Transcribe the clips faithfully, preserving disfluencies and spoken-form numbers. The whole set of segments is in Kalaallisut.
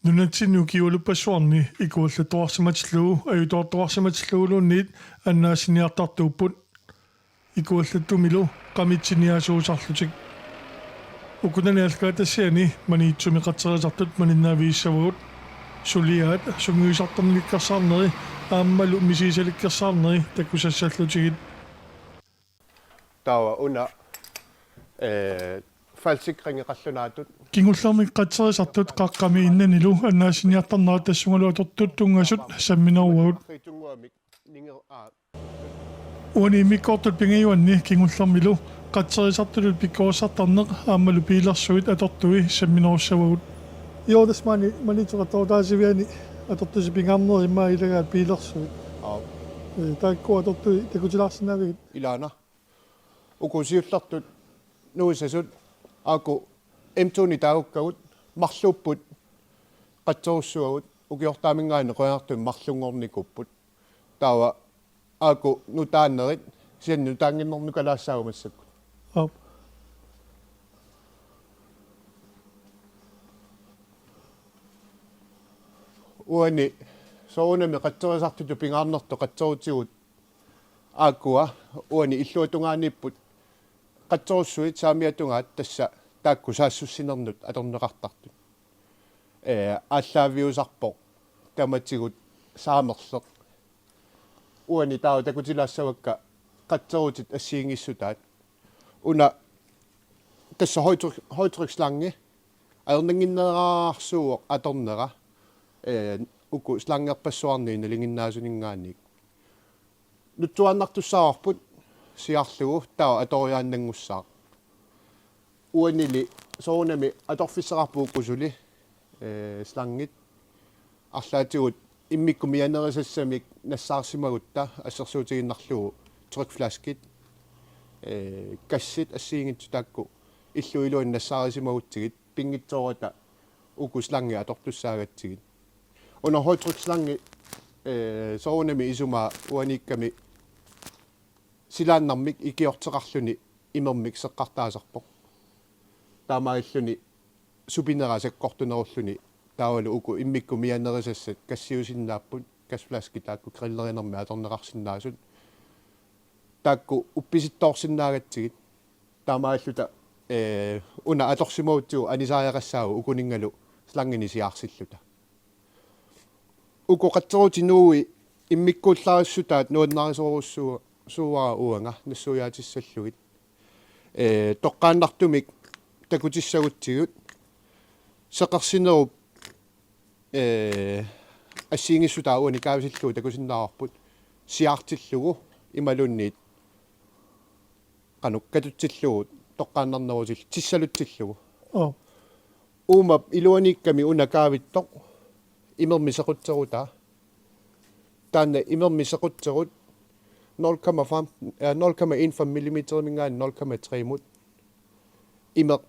Nunatsinni ukiualuppassuarni ikuallattuarsimatillugu ajutoortuarsimatilluguluunniit annaassiniartartuupput. Ikuallattumilu qamitsiniaasuusarlutik. Ukunani aallakaatitassiani Maniitsumi qatserisartut malinnaavigissavagut. Suliaat sungiusartornilikkersaarneri aammalu misigisalikkersaarneri takusassallutigit. Taava una, eh, falsikringi qallunaatut. Kingullermik qatserisartut qaqqami innanilu annaassiniartarnerat tassungalu atortut tunngasut sammineruagut. Uani immikkoortut pingajuanni kingullermilu qatserisartutut pikkorissartarneq aammalu biilersuit atortui samminerussavagut. Joo, tassa maani Maniitsoq qatserutaasiviani atortussat pingaarnerit immaqa ilagaat biilersuit. Aap. Eh, taakku atortui takutilaarsinnaavigit? Ilaana. Uku siullertut nuisasut aaku M to-ni taagukkagut marluupput qatserussavagut ukiortaaminngaanniit qujanartumik marlunngornikuupput. Taava aaku nutaanerit kisianni nutaannginnernukalaassaagut massakkut. Aap. Uani soorunami qatserisartutut pingaarnertut qatserutigut aakkua uani illuatungaaniipput qatserussuit saamiatungaat tassa taakku saassussinernut atorneqartartut. Eh, aallaaviusarpoq tamatigut saamerleq. Uani taava takutilaassavakka qatserutit assigiinngissutaat. Una tassa højtryk-, højtrykslangi ajornannginnerarsuuvoq atornera, eh, uku slangerpassuarni nalinginnaasuninngaanniit. Nutsuaannartussaavarput siarlugu taava atoriaannanngussaaq. Uanili soorunami atorfissaqarpugut uku suli, eh, slangit. Arlaatigut immikkut mianerisassamik nassaarsimagutta assersuutigiinnarlugu trykflaskit, eh, gassit assigiinngitsut taakku illup iluani nassaarisimagutsigit pinngitsoorata uku slangit atortussaagatsigit. Una højtrykslangi, eh, soorunami isumaa uaniikkami silaannarmik ikiorteqarluni imermik seqqartaasarpoq. Taamaalilluni supinera sakkortunerulluni taavalu uku immikkut mianerisassat gassiusinnaapput, gasflaskit taakku grillerinermi atorneqarsinnaasut. Taakku uppisittoorsinnaagatsigit. Taamaalluta, eh, una atorsimagutsigu anisariaqassaagut ukuninngalu slanginik siaarsilluta. Uku qatserutit nuui immikkuullarissutaat nuannarisorujussuuara uanga nassuiaatissallugit. Eh, toqqaannartumik takutissagutsigu seqersinerup, eh, assigiinngissutaa uani kaavisillugu takusinnaavarput siaartillugu imaluunniit qanoq katutsillugu toqqaannarnerutillugu tissalutsillugu. Aap. Uuma iluaniikkami una kaavittoq imermik sequtserutaa. Taanna imermik sequtserut nul komma fem, eh, nul komma en fem millimeteriminngaanniit nul komma tre-mut imeq,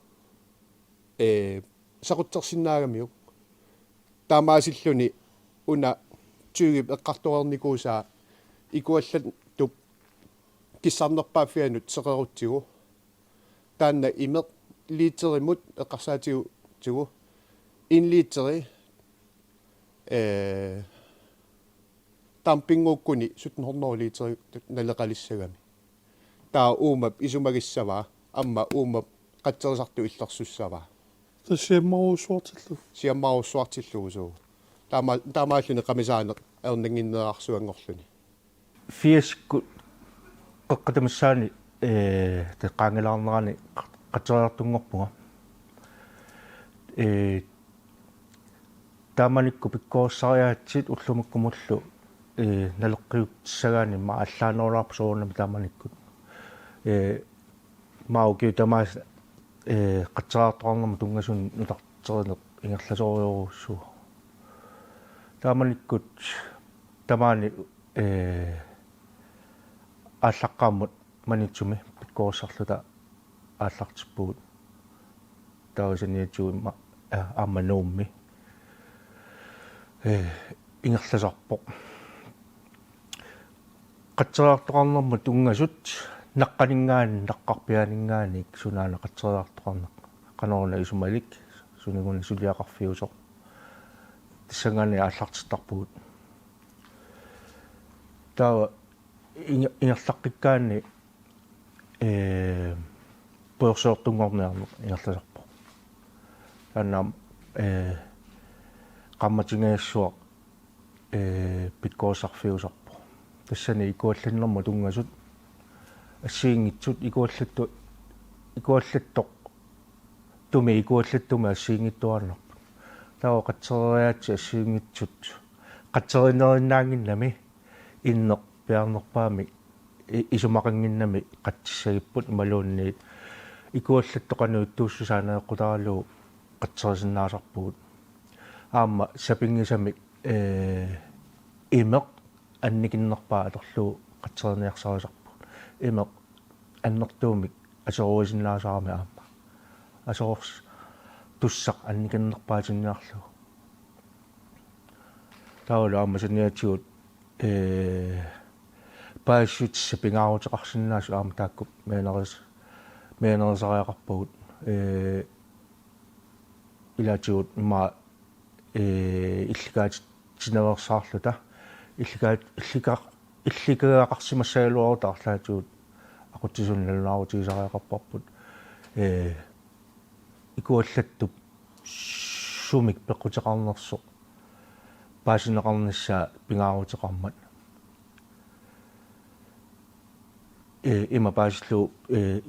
eh, sequtsersinnaagamiuk. Taamaasilluni una tyvip eqqartoreernikuusaa ikuallattup kissarnerpaaffianut seqerutsigu. Taanna imeq literimut eqqarsaatigigatsigu. En literi, eh, tampinguukkuni sytten hundrede literi naleqalissagami. Taava uumap isumagissavaa, aamma uumap qatserisartup illersussavaa. Tassa siammarujussuartillugu. Siammarujussuartillugu suu. Taama-, taamaalluni qamisaaneq ajornannginnerarsuanngorluni. Firsikkut qeqqata missaani, eh, teqqaanngilaarnerani qa-, qatseriartunngorpunga. Eh, taamanikkut pikkorissariaatsit ullumikkumullu, eh, naleqqiutissagaanni immaqa allaanerulaarpoq soorunami taamanikkut. Eh, maani ukiut tamaasa, eh, qatseriartoqarnermut tunngasunik nutarterineq ingerlasoorujussuuvoq. Taamanikkut tamaani, eh, aallaqqaammut Maniitsumi pikkorissarluta aallartippugut. Taava saniatigut imma-, eh, aamma Nuummi, eh, ingerlasarpoq. Qatseriartoqarnermut tunngasut naqqaninngaanniit, naqqarpiaaninngaanniit sunaana qatseriartoqarneq, qanoruna isumalik, suniguna suliaqarfiusoq. Tassanngaanniit aallartittarpugut. Taava inge-, ingerlaqqikkaanni, ee, pujorsiortunngorniarneq ingerlasarpoq. Taanna, ee, qaammatinngajassuaq, ee, pikkorissarfiusarpoq. Tassani ikuallannermut tunngasut assigiinngitsut ikuallattu-, ikuallattoq tumi ikuallattumik assigiinngittuaannarput. Taava qatsereeriaatsit assigiinngitsut qatsereerinnaannginnami inneq piaarnerpaamik i-, isumaqannginnami qatsissagipput imaluunniit ikuallattoq qanoq ittuussusaa najoqqutaralugu qatserisinnaasarpugut. Aamma sapinngisamik, ee, imeq annikinnerpaaq atorlugu qatseriniarsarisarpugut. Imeq annertuumik aseruisinnaasarami aamma. Aserors-, tussaq annikinnerpaatinniarlugu. Taavalu aamma saniatigut, ee, paasissutissat pingaaruteqarsinnaasut aamma taakku mianeris-, mianerisariaqarpagut, ee, ilaatigut immaqa, ee, illikaatit-, tinaveersaarluta. Illikaat-, illika-, illikagaqarsimassagaluaruta arlaatigut aqutsisut nalunaarutigisariaqarparput. Ee, ikuallattup sumik peqquteqarnersoq paasineqarnissaa pingaaruteqarmat. Ee, ima paasillugu, ee,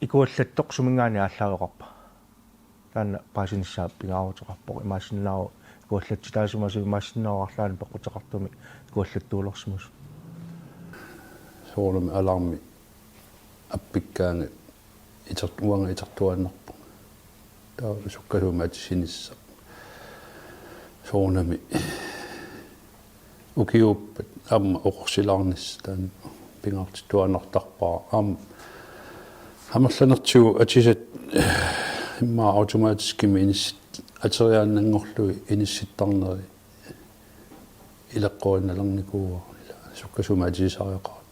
ikuallattoq suminngaanniit aallaaveqarpa. Taanna paasinissaa pingaaruteqarpoq. Imaassinnaavoq ikuallatsitaasimasut, imaassinnaavoq arlaannik peqquteqartumik ikuallattuulersimasut. Soorunami alarmi appikkaangat iter-, uanga itertuaannarpunga. Taava sukkasuumik atisinissaq. Soorunami ukiuuppat aamma oqorsilaarnissaq taanna pingaartittuaannartarpara. Aamma amerlanertigut atisat immaqa automatiskimik inissit-, ateriaannanngorlugit inissittarneri ileqqorinnalernikuuara, ila sukkasuumik atisisariaqarput.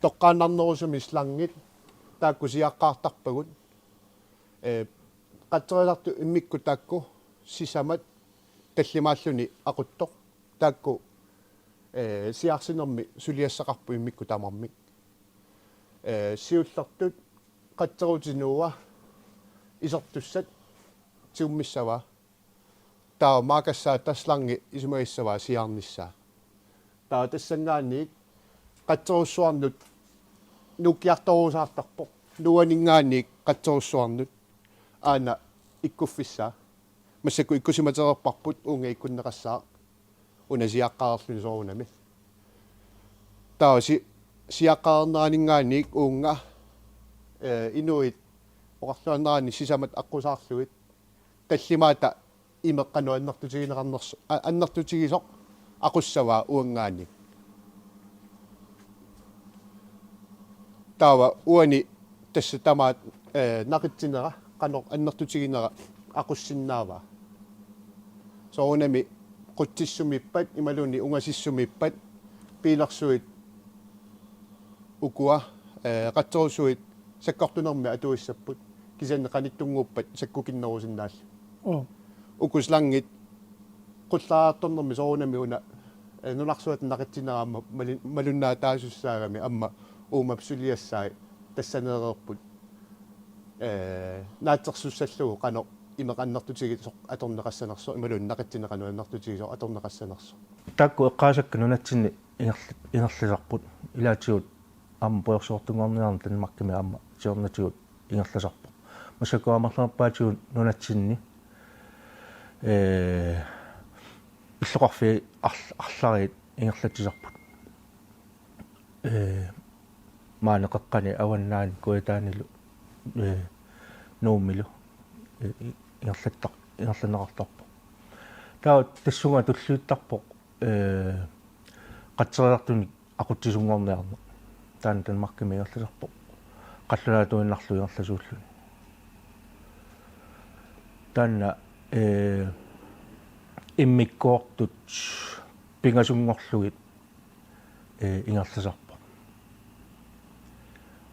Toqqaannarnerusumik slangit taakku siaqqaartarpagut. Ee, qatserisartut immikkut taakku sisamat tallimaalluni aquttoq. Taakku, ee, siaarsinermi suliassaqarput immikkut tamarmik. Ee, siullertut qatserutip nuua isertussat tigummissavaa. Taava maakassaata slangi isumagissavaa siaarnissaa. Taava tassanngaanniit qatserussuarnut nuukkiartorusaartarpoq. Nuaninngaanniit qatserussuarnut aana ikkuffissaa. Massakkut ikkussimatereerparput uunga ikkunneqassaaq. Una siaqqareerluni soorunami. Taava si-, siaqqareerneraninngaanniit uunga, ee, inuit oqarluarneranni sisamat aqqusaarlugit tallimaata imeq qanoq annertutigineqarnerso-, a-, annertutigisoq aqussavaa uanngaanniit. Taava uani tassa tamaat, ee, naqitsinera qanoq annertutiginera aqussinnaavaa. Soorunami qutsissumiippat imaluunniit ungasissumiippat piilersuit ukua, ee, qatserussuit sakkortunermi atuissapput, kisianni qanittunnguuppat sakkukinnerusinnaallutik. Mm. Uku slangit qullariartornermi soorunami una, ee, nunarsuatta naqitsinera aamma mali-, malunnaataasussaagami aamma uumap suliassai tassaneereerput, ee, naatsorsussallugu qanoq imeq annertutigisoq atorneqassanersoq imaluunniit naqitsineq qanoq annertutigisoq atorneqassanersoq. Taakku eqqaasakka nunatsinni ingerl-, ingerlasarput, ilaatigut aamma pujorsiortunngorniarneq Danmarkimi aamma siornatigut ingerlasarpoq. Massakkut amerlanerpaatigut nunatsinni, ee, illoqarfiit arl-, arlariit ingerlatsisarput. Ee, maani qeqqani Avannaani Kujataanilu, ee, Nuummilu, ee, i-, ingerlattaq-, ingerlanneqartarpoq. Taava tassunga tulliuttarpoq, ee, qatserisartunik aqutsisunngorniarneq. Taanna Danmarkimi ingerlasarpoq. Qallunaatuinnarlugu ingerlasuulluni. Taanna, ee, immikkoortut pingasunngorlugit, ee, ingerlasarpoq.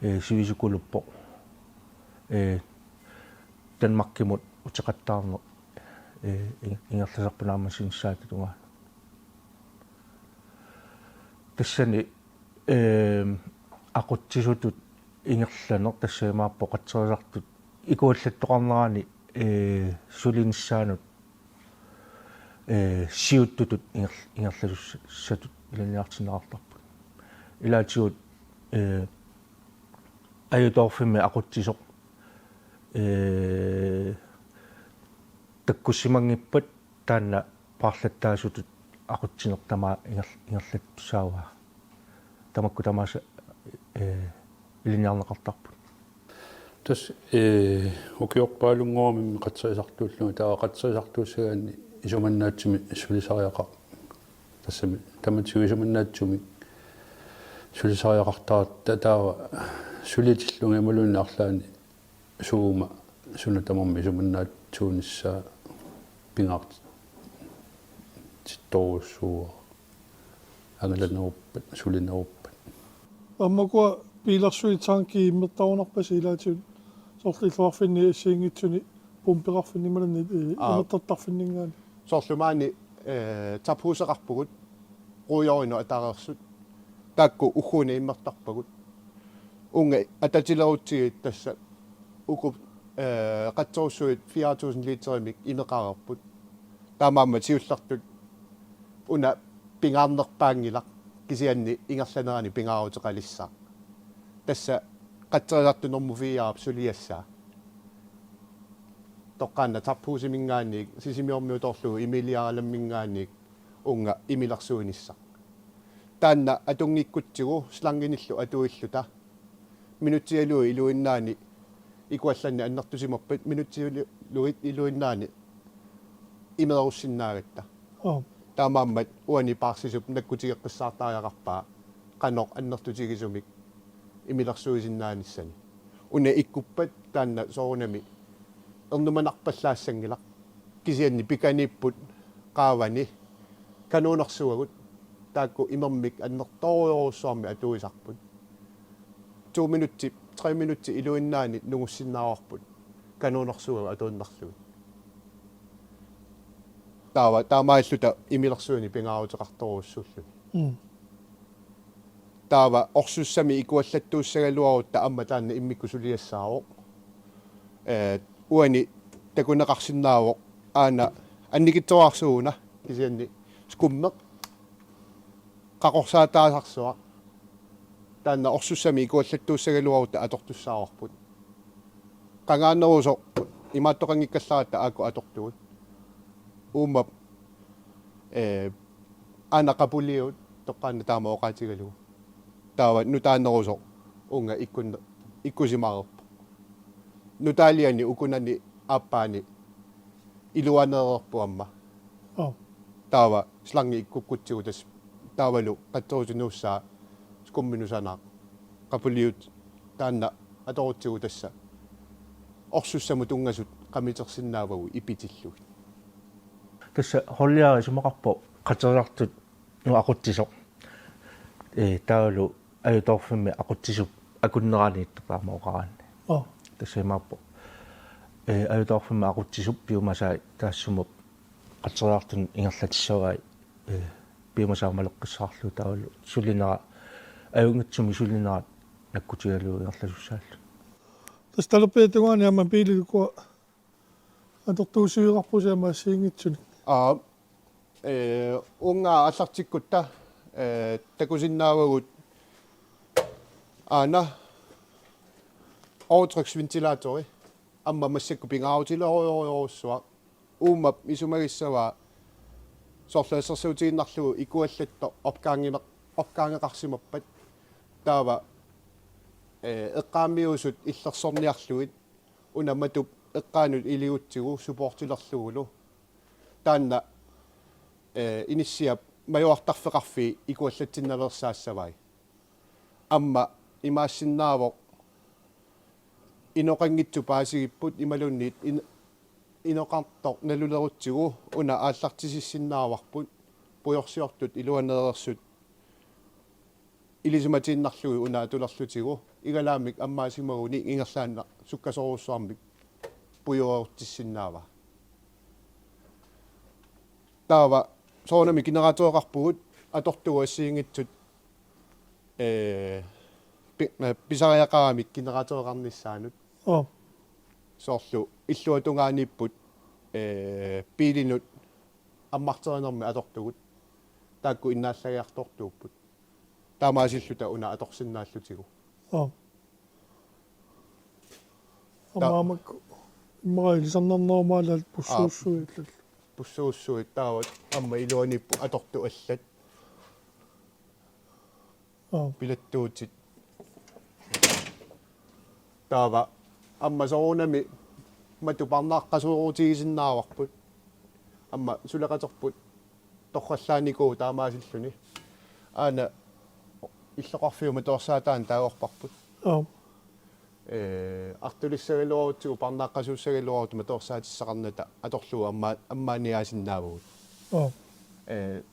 Ee, sivisukuluppoq. Ee, Danmarkimut uteqattaarneq ee, in-, ingerlasarput naammassinissaata tungaanut. Tassani, ee, aqutsisutut ingerlaneq tassa imaappoq qatserisartut ikuallattoqarnerani, ee, sulinissaanut, ee, siuttutut inger-, ingerlasussatut ilinniartinneqartarput. Ilaatigut, ee, ajutoorfimmi aqutsisoq, ee, takkussimanngippat taanna paarlattaasutut aqutsineq tamaat inger-, ingerlattussaavaa. Tamakku tamaasa, ee, ilinniarneqartarput. Tassa, ee, ukiorpaalunngoramimmi qatserisartuullunga, taava qatserisartuussagaanni isumannaatsumik sulisariaqar-, tassami tamatigut isumannaatsumik sulisariaqartarput, taava sulitillunga imaluunniit arlaanni suuma suna tamarmi isumannaatsuunissaa pingaartittorujussuuara, angalaneruppat, sulineruppat. Aamma ukua biilersuit tankii immertarunarpasi ilaatigut, soorlu illoqarfinni assigiinngitsuni pumpeqarfinni imaluunniit, ee, Aa. Immertartarfinninngaanniit. Soorlu maani, ee, taphuuseqarpugut, ruujorinut ataareersut. Taakku ugguuna immertarpagut. Uunga atatilerutsigit tassa uku, ee, qatserussuit fire tusind literimik imeqareerput. Taamaammat siullertut una pingaarnerpaanngilaq, kisianni ingerlanerani pingaaruteqalissaaq. Tassa qatserisartut normu fire suliassaa. Toqqaannaq taphuusiminngaanniit, Sisimiormiutoorlugu imiliaralamminngaanniit uunga imilersuinissaq. Taanna atunngikkutsigu slanginillu atuilluta. Minutsialugit iluinnaani ikuallanneq annertusimappat, minutsialugit iluinnaani imerussinnaagatta. Aap. Taamaammat uani paarsisup nakkutigeqqissaartariaqarpaa qanoq annertutigisumik imilersuisinnaanissani. Una ikkuppat taanna soorunami ernumanarpallaassanngilaq. Kisianni pikaniipput qaavani kanonersuagut, taakku imermik annertoorujussuarmik atuisarput. To minutsit, tre minutsit iluinnaani nungussinnaavarput kanonersuagut atuinnarlugit. Taava taamaalilluta imilersuineq pingaaruteqartorujussuulluni. Mm. Taava orsussamik ikuallattuussagaluarutta aamma taanna immikkut suliassaavoq. Ee, uani takuneqarsinnaavoq aana annikitsuararsuuguna, kisianni skummeq qaqorsaataasarsuaq. Taanna orsussamik ikuallattuussagaluarutta atortussaavarput. Qangaanerusoq imaattoqanngikkallaratta aakku atortugut. Uuma, ee, aana qapuliut toqqaannaq taama oqaatigalugu. Taava nutaanerusoq uunga ikkun-, ikkusimareerpoq. Nutaaliani ukunani aappaani iluaneereerpoq aamma. Aap. Taava slangi ikkukkutsigu tassa taavalu qatserusunuussaa skummi nusanaaq. Qapuliut taanna atorutsigu tassa orsussamut tunngasut qamitersinnaavagut ipitillugit. Tassa holdiari isumaqarpoq qatserisartut nu aqutsisoq. Ee, taavalu ajutoorfimmi aqutsisup akunneraniittoq taama oqaraanni. Aap. Tassa imaappoq. Ee, ajutoorfimmi aqutsisup piumasai taassuma qatserisartunut ingerlatissavai, ee, piumasai maleqqissaarlugu taavalu sulinera, ajunngitsumik sulinerat nakkutigalugu ingerlasussaalluni. Tassa talerpiata tungaani aamma biilit ukua atortuussiveqarpusi aamma assigiinngitsunik. Aap. Ee, uunga aallartikkutta, ee, takusinnaavagut aana Autryx ventilatori aamma massakkut pingaarutilerujorujussuaq. Uumap isumagissavaa soorlu assersuutigiinnarlugu ikuallattoq opgaangineq-, opgaangeqarsimappat. Taava, ee, eqqaamiusut illersorniarlugit una matup eqqaanut iligutsigu supportilerlugulu. Taanna, ee, inissiap majuartarfeqarfii ikuallatsinnalersaassavai. Aamma imaassinnaavoq inoqanngitsut paasigipput imaluunniit in-, inoqartoq nalulerutsigu una aallartisissinnaavarput pujorsiortut iluaneereersut ilisimatiinnarlugit una atulerlutigu igalaammik ammaasimaguni ingerlaannaq sukkasoorujussuarmik pujoreertissinnaavaa. Taava soorunami generaatoreqarpugut atortugut assigiinngitsut, ee, pi-, ee, pisariaqaramik generaatoreqarnissaanut. Aa. Soorlu illuatungaaniipput, ee, biilinut ammarterinermi atortugut. Taakku innaallagiartortuupput. Taamaasilluta una atorsinnaallutigu. Aa. Aamma aamma immaqa ilisarnarnerumaalaat pussuussuit illallu. Pussuussuit taava aamma iluaniipput atortut allat. Aa. Pilattuutit. Taava aamma soorunami matu parnaaqqasoorutigisinnaagaluarput. Aamma suleqaterput torrallaanikuuvoq taamaasilluni. Aana illoqarfiup matuersaataani taagorparput. Aa. Ee, artulissagaluarutsigu parnaaqqasuussagaluarutsigu matuersaatissaqarnata atorlugu aamma-, aammaaniaasinnaavugut. Aa. Ee,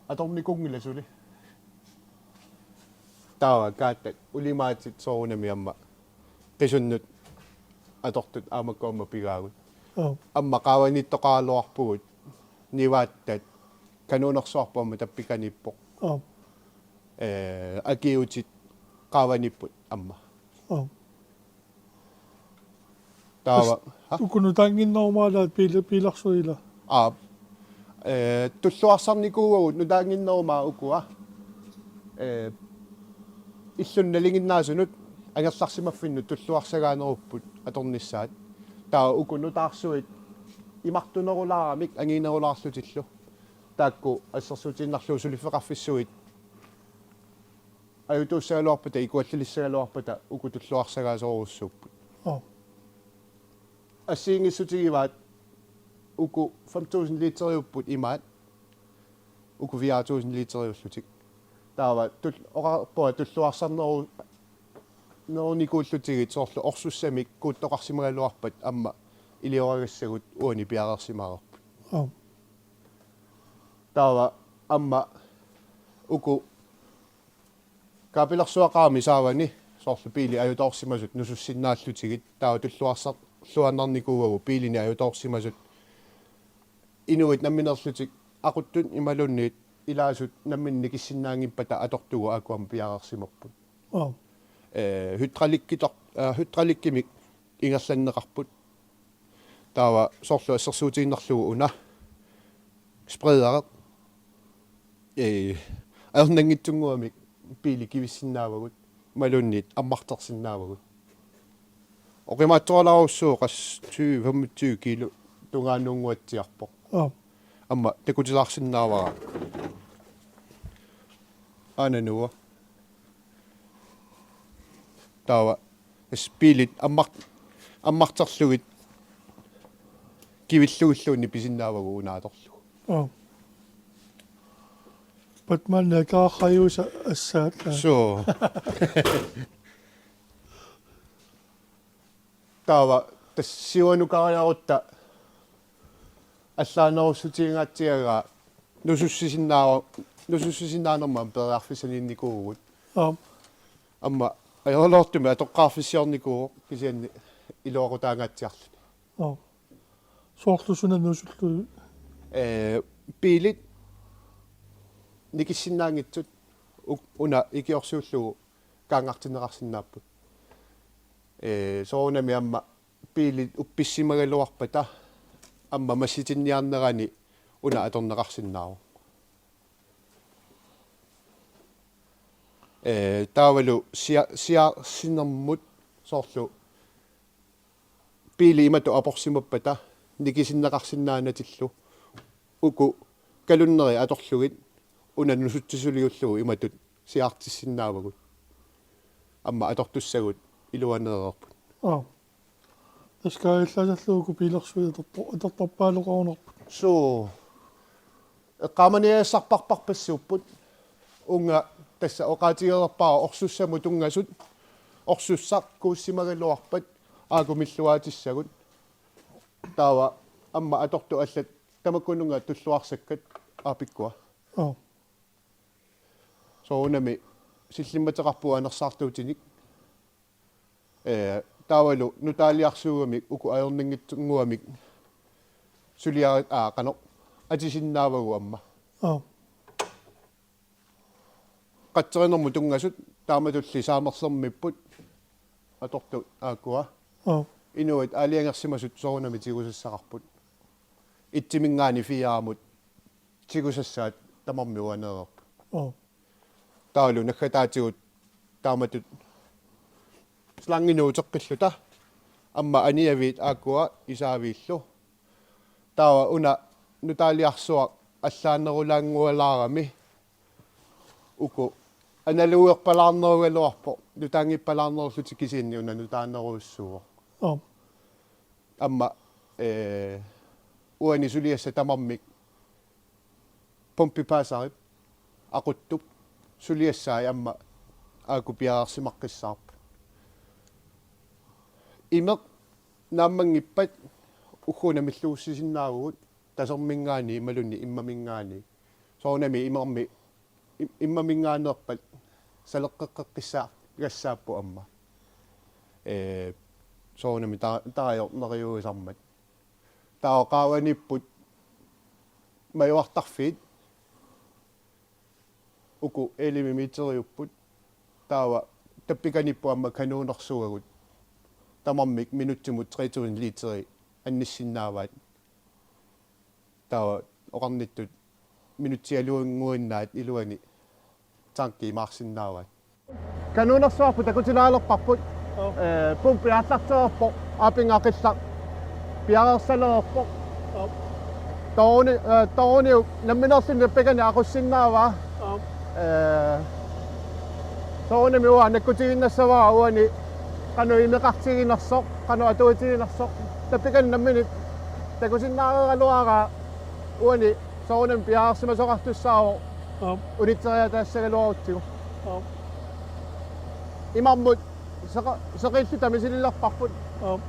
atornikunngilaq suli. Taava kaattat ulimaatit soorunami aamma qisunnut atortut aamma aamma pigaagut. Aa. Aamma qaavanittoqaraluarpugut nivaattat kanuunersuarput aamma tappikaniippoq. Aa. Ee, akiuutit qaavaniipput aamma. Aa. Taava. Ha? Uku nutaannginnerumaalaat biil-, biilarsuit ilaa. Aa. Ee, tulluarsarnikuuagut nutaannginnerumaat ukua. Ee, illunut nalinginnaasunut angerlarsimaffinnut tulluarsagaanerupput atornissaat. Taava uku nutaarsuit imartunerulaaramik anginerulaarlutillu. Taakku assersuutiinnarlugu suliffeqarfissuit ajutuussagaluarpata, ikuallalissagaluarpata uku tulluarsagaasorujussuupput. Aa. Assigiinngissutigivaat uku fem tusind literiupput imaat, uku fire tusind literiullutik. Taava tul-, oqarpunga tulluarsarneru-, nerunikuullutigit soorlu orsussamik kuuttoqarsimagaluarpat aamma ilioragassagut uani piareersimareerput. Aa. Taava aamma uku kaapilersuaqarami saavani soorlu biilit ajutoorsimasut nusussinnaallutigit taava tulluarsarluannarnikuuagut biilinik ajutoorsimasut inuit nammineerlutik aquttut imaluunniit ilaasut namminneq nikissinnaanngippata atortugut aajuku aamma piareersimapput. Aa. Ee, hydraulikkitor-, ee, hydraulikkimik ingerlanneqarput. Taava soorlu assersuutiinnarlugu una sprederi. Ee, ajornanngitsunnguamik biilit kivissinnaavagut, imaluunniit ammartersinnaavagut. Oqimaatsooralaarujussuuvoq qassit femogtyve kilo tungaanut unnguatsiarpoq. Aa. Aamma takutilaarsinnaavara. Aana nuua. Taava tassa biilit ammart-, ammarterlugit kivillugilluunniit pisinnaavagut una atorlugu. Aa. Batman nakaarrajuusa assaat. Aa. Suu. Taava tassa siuanukariarutta allaanerussutiginngaatsiaraa nusussisinnaava-, nusussisinnaanermut periarfissaniinnikuuvugut. Aa. Aamma ajoraluartumik atoqqaarfissiornikuuvoq kisianni iluaqutaangaatsiarluni. Aa. Soorlu suna nusullugit? Ee, biilit nikissinnaanngitsut u-, una ikiorsiullugu kaanngartinneqarsinnaapput. Ee, soorunami aamma biilit uppissimagaluarpata aamma massitinniarnerani una atorneqarsinnaavoq. Ee, taavalu sia-, siaarsinermut soorlu biili imatut aporsimappata nikisinneqarsinnaanatillu uku kalunneri atorlugit una nusutsisuliullugu imatut siaartissinnaavagut. Aamma atortussagut iluaneereerput. Aa. Tassa kaajallaasarlugu uku biilarsuit atortor-, atortorpaaloqarunarput. Suu. Eqqaamaniassarparparpassuupput. Uunga tassa oqaatigereerpara orsussamut tunngasut. Orsussaq kuussimagaluarpat aakumilluaatissagut. Taava aamma atortut allat tamakkununnga tulluarsakkat aapikkua. Aa. Soorunami sillimmateqarpugut anersaartuutinik. Ee, taavalu nutaaliarsuugamik uku ajornanngitsunnguamik suliarit-, aa, qanoq, atisinnaavagut aamma. Aa. Qatserinermut tunngasut taamatulli saamerlermipput atortut aakkua. Aa. Inuit aalajangersimasut soorunami tigusassaqarput. Etsiminngaanniit fireamut tigusassaat tamarmik uaneereerput. Aa. Taavalu naggataatigut taamatut slanginut uteqqilluta aamma aniaviit aakkua isaaviillu. Taava una nutaaliarsuaq allaanerulaanngualaarami uku analogerpalaarnerugaluarpoq, nutaanngippalaarnerullutik kisianni una nutaanerujussuuvoq. Aa. Aamma, ee, uani suliassat tamarmik pumpi paasarip aquttup suliassai aamma aakkut piareersimaqqissaarput. Imeq naammanngippat ugguuna milluussisinnaavugut taserminngaanniit imaluunniit immaminngaanniit. Soorunami imermi im-, immaminngaanneerpat saleqqeqqeqqissaagassaapput aamma. Ee, soorunami ta-, taajoq neriuisarmat. Taava qaavaniipput majuartarfiit uku elimimeteriupput. Taava tappikaniipput aamma kanonersuagut. Tamarmik minutsimut tre tusind literi annissinnaavaat. Taava oqarnittut minutsialunnguinnaat iluani tanki imaarsinnaavaat. Kanonersuarput takutilaalerparput. Aa. Ee, pumpi aallartereerpoq, aapinngaqillaq piareersalereerpoq. Aa. Tooruni, ee, tooruniuk nammineerluni tappikani aqussinnaavaa. Aa. Ee, soorunami uanga nakkutiginnassavara uani qanoq imeqartiginersoq, qanoq atuutiginersoq. Tappikani nammineq takusinnaareeraluaraa uani soorunami piareersimasoqartussaavoq. Aap. Unitseriataassagaluarutsigu. Aap. Imarmut seqa-, seqiilluta misililerparput. Aap.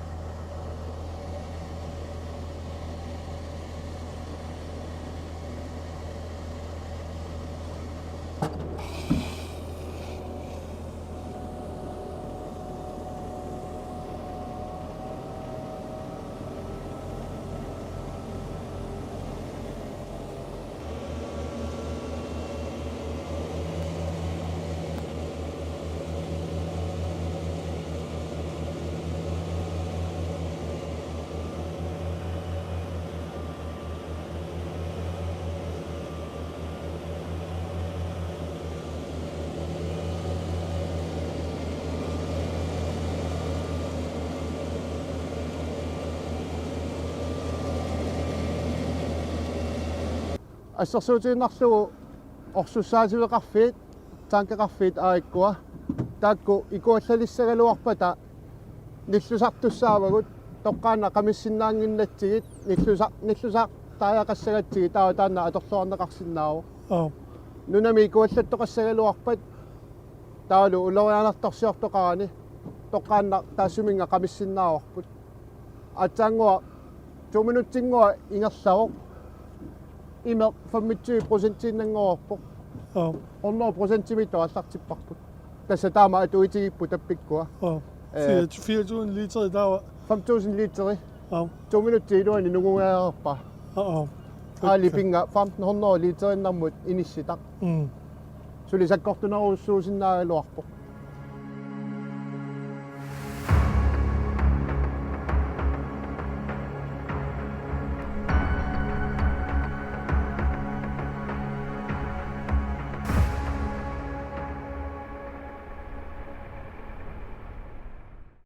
Assersuutigiinnarlugu orsussaasiveqarfiit, tankeqarfiit aakkua, taakku ikuallalissagaluarpata nillusartussaavagut, toqqaannaq qamissinnaannginnatsigit, nillusa-, nillusartariaqassagatsigit, taava taanna atorluarneqarsinnaavoq. Aap. Nunami ikuallattoqassagaluarpat, taavalu ulorianartorsiortoqarani, toqqaannaq taassuminnga qamissinnaavarput. Aatsaannguaq to minutsinngua ingerlavoq. Imeq femogtyve procentiinnanngorpoq. Aap. Hundrede procentimiittoq aallartipparput. Tassa taama atuutigipput tappikkua. Aap. Ee. Fire, fire tusind liter taava. Fem tusind literi. Aap. To minutsit iluanni nungugareerpaa. Aap. Aali pinnga femten hundrede literiinnarmut inissitaq. Mm. Suli sakkortunerujussuusinnaagaluarpoq.